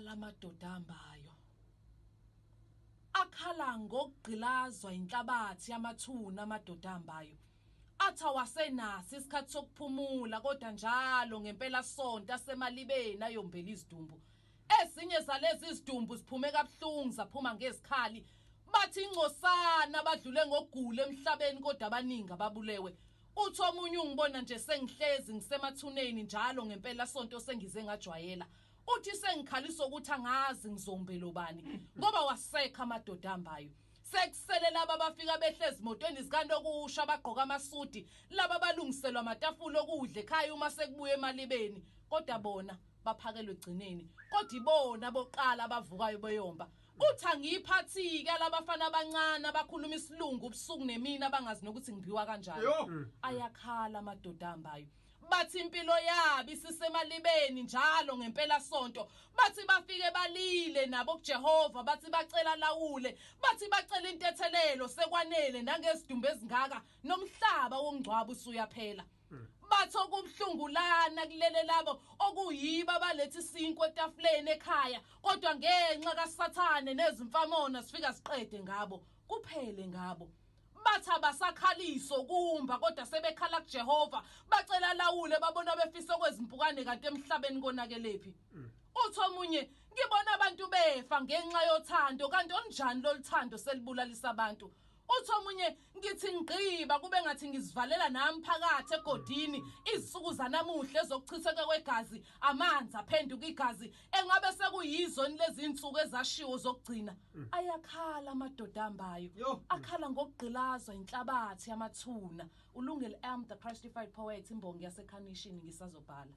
Ayakhala amadoda ambayo. Akhala ngokugqilazwa inhlabathi yamathuna amadoda ambayo. Athi awasenaso isikhathi sokuphumula kodwa njalo ngempela sonto asemalibeni ayombela izidumbu. Ezinye zalezi izidumbu ziphume kabuhlungu zaphuma ngezikhali. Bathi ingcosana badlule ngokugula emhlabeni kodwa abaningi ababulewe. Uthi omunye ungibona nje sengihlezi ngisemathuneni njalo ngempela sonto sengize ngajwayela. Uthi sengikhaliswa ukuthi angazi ngizombela ubani ngoba wasekha amadoda ambayo. Sekusele laba abafika behlezi emotweni zikanokusho abagqoka amasudi laba balungiselwa amatafula okudla ekhaya uma sekubuye emalibeni kodwa bona baphakelwe egcineni kodwa ibona boqala abavukayo beyomba. Uthi angiyiphathi-ke labafana abancane abakhuluma isilungu ubusuku nemini abangazi nokuthi ngimbiwa kanjani. Ayakhala amadoda ambayo. Bathi impilo yabo isisemalibeni njalo ngempela sonto. Bathi bafike balile nabo kuJehova, bathi bacela lawule, bathi bacela intethelelo sekwanele nangezidumbu ezingaka nomhlaba wongcwaba usuyaphela. Bathi okubuhlungu lana kulele labo okuyiba abaletha isinkwa etafuleni ekhaya kodwa ngenxa kaSathane nezimfamona sifika siqede ngabo kuphele ngabo. Bathi abasakhaliso kumba kodwa sebekhala kuJehova bacela lawule babona befisa kwezimpukane kanti emhlabeni konakelephi. Uthi omunye ngibona abantu befa ngenxa yothando kanti onjani loluthando selibulalisa abantu. Uthi omunye ngithi ngigqiba kube ngathi ngizivalela nami phakathi egodini izinsuku zanamuhla ezokuchitheka kwegazi amanzi aphenduka igazi engabe sekuyizo lezi insuku ezashiwo zokugcina. Ayakhala amadoda ambayo. Akhala ngokugqilazwa inhlabathi yamathuna. Ulungile M the Christified poet imbongi yaseKhanishini ngisazobhala.